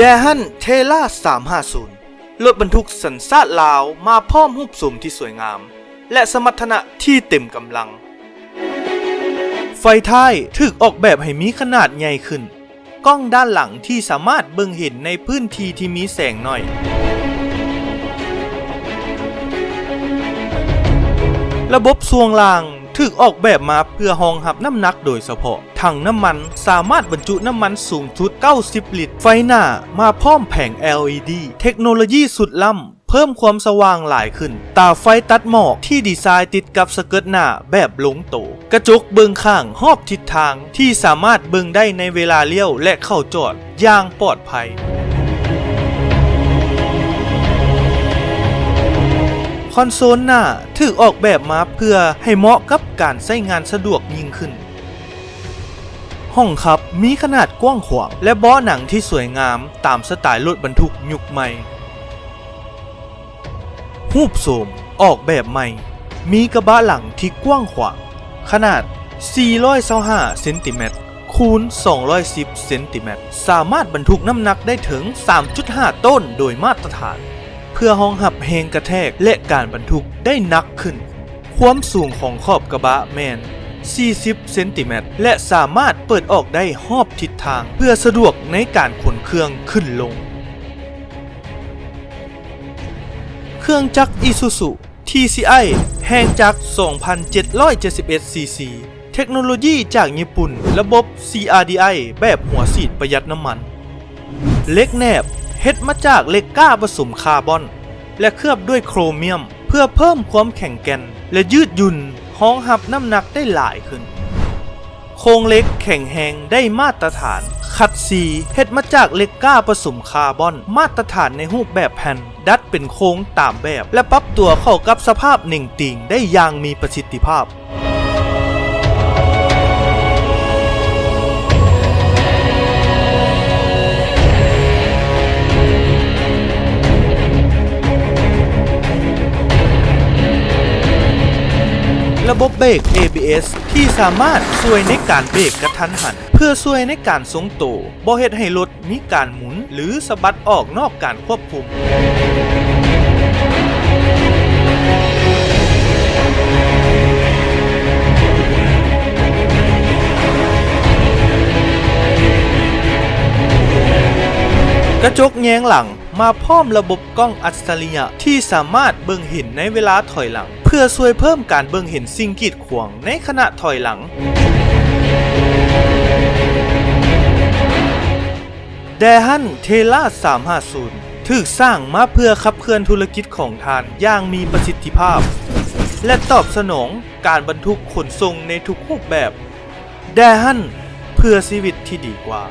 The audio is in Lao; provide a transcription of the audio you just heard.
Daehan Terra ສາມຫ້າສູນ ລົດບັນທຸກສັນຊາດລາວ ມາພ້ອມຮູບໂສມທີ່ສວຍງາມ ແລະ ສະມັດຖະນະທີ່ເຕັມກຳລັງ. ໄຟທ້າຍຖືກອອກແບບໃຫ້ມີຂະໜາດໃຫຍ່ຂຶ້ນ, ກ້ອງດ້ານຫຼັງທີ່ສາມາດເບິ່ງເຫັນໃນພື້ນທີ່ທີ່ມີແສງໜ້ອຍ. ລະບົບຊ່ວງລ່າງຖືກອອກແບບມາເພື່ອຮອງຮັບນ້ຳໜັກໂດຍສະເພາະ. ຖັງນ້ຳມັນສາມາດບັນຈຸນ້ຳມັນສູງສຸດເກົ້າສິບລິດ. ໄຟໜ້າມາພ້ອມແຜງ ແອລອີດີ ເທັກໂນໂລຢີສຸດລ້ຳ ເພີ່ມຄວາມສະຫວ່າງຫຼາຍຂຶ້ນ. ຕາໄຟຕັດໝອກທີ່ດີໄຊຕິດກັບສະເກີດໜ້າແບບລົງໂຕ. ກະຈົກເບິ່ງຂ້າງຮອບທິດທາງທີ່ສາມາດເບິ່ງໄດ້ໃນເວລາລ້ຽວ ແລະ ເຂົ້າຈອດຢ່າງປອດໄພ. ຄອນໂຊນໜ້າຖືກອອກແບບມາເພື່ອໃຫ້ເໝາະກັບການໃຊ້ງານສະດວກຍິ່ງຂຶ້ນ. ຫ້ອງຂັບມີຂະໜາດກວ້າງຂວາງ ແລະ ເບາະໜັງທີ່ສວຍງາມຕາມສະໄຕລ໌ລົດບັນທຸກຍຸກໃໝ່. ຮູບໂສມອອກແບບໃໝ່ ມີກະບະຫຼັງທີ່ກວ້າງຂວາງ ຂະໜາດສີ່ຮ້ອຍຊາວຫ້າເຊັນຕີແມັດ ຄູນ ສອງຮ້ອຍສິບເຊັນຕີແມັດ ສາມາດບັນທຸກນ້ຳໜັກໄດ້ເຖິງສາມຈຸດຫ້າໂຕນໂດຍມາດຕະຖານ ເພື່ອຮອງຮັບແຮງກະແທກ ແລະ ການບັນທຸກໄດ້ໜັກຂຶ້ນ. ຄວາມສູງຂອງຂອບກະບະແມ່ນສີ່ສິບເຊັນຕີແມັດ ແລະ ສາມາດເປີດອອກໄດ້ຮອບທິດທາງ ເພື່ອສະດວກໃນການຂົນເຄື່ອງຂຶ້ນລົງ. ເຄື່ອງຈັກ Isuzu ທີຊີໄອ ແຮງຈັກສອງພັນເຈັດຮ້ອຍເຈັດສິບເອັດຊີຊີ ເທັກໂນໂລຢີຈາກຍີ່ປຸ່ນ, ລະບົບ ຊີອາດີໄອ ແບບຫົວສີດປະຢັດນ້ຳມັນ. ເຫຼັກແໜບເຮັດມາຈາກເຫຼັກກ້າປະສົມຄາບອນ ແລະ ເຄືອບດ້ວຍໂຄຣມຽມ ເພື່ອເພີ່ມຄວາມແຂງແກ່ນ ແລະ ຍືດຫຍຸ່ນ, ຮອງຮັບນ້ຳໜັກໄດ້ຫຼາຍຂຶ້ນ. ໂຄງເຫຼັກແຂງແຮງໄດ້ມາດຕະຖານ. ຂັດສີເຮັດມາຈາກເຫຼັກກ້າປະສົມຄາບອນ ມາດຕະຖານໃນຮູບແບບແຜ່ນ. ດັດເປັນໂຄງຕາມແບບ ແລະ ປັບຕົວເຂົ້າກັບສະພາບເໜັງຕີງໄດ້ຢ່າງມີປະສິດທິພາບ. ລະບົບເບຣກ ເອບີເອສ ທີ່ສາມາດຊ່ວຍໃນການເບຣກກະທັນຫັນ ເພື່ອຊ່ວຍໃນການຊົງໂຕ, ບໍ່ເຮັດໃຫ້ລົດ ມີການໝູນ ຫຼື ສະບັດອອກນອກການຄວບຄຸມ. ກະຈົກແຍງຫຼັງມາພ້ອມລະບົບກ້ອງອັດສະລິຍະ ທີ່ສາມາດເບິ່ງເຫັນໃນເວລາຖອຍຫຼັງ ເພື່ອຊ່ວຍເພີ່ມການເບິ່ງເຫັນສິ່ງກີດຂວາງໃນຂະນະຖອຍຫຼັງ. Daehan Terra ສາມຫ້າສູນ ຖືກສ້າງມາເພື່ອຂັບເຄື່ອນທຸລະກິດຂອງທ່ານຢ່າງມີປະສິດທິພາບ ແລະ ຕອບສະໜອງການບັນທຸກຂົນສົ່ງໃນທຸກຮູບແບບ. Daehan ເພື່ອຊີວິດທີ່ດີກວ່າ.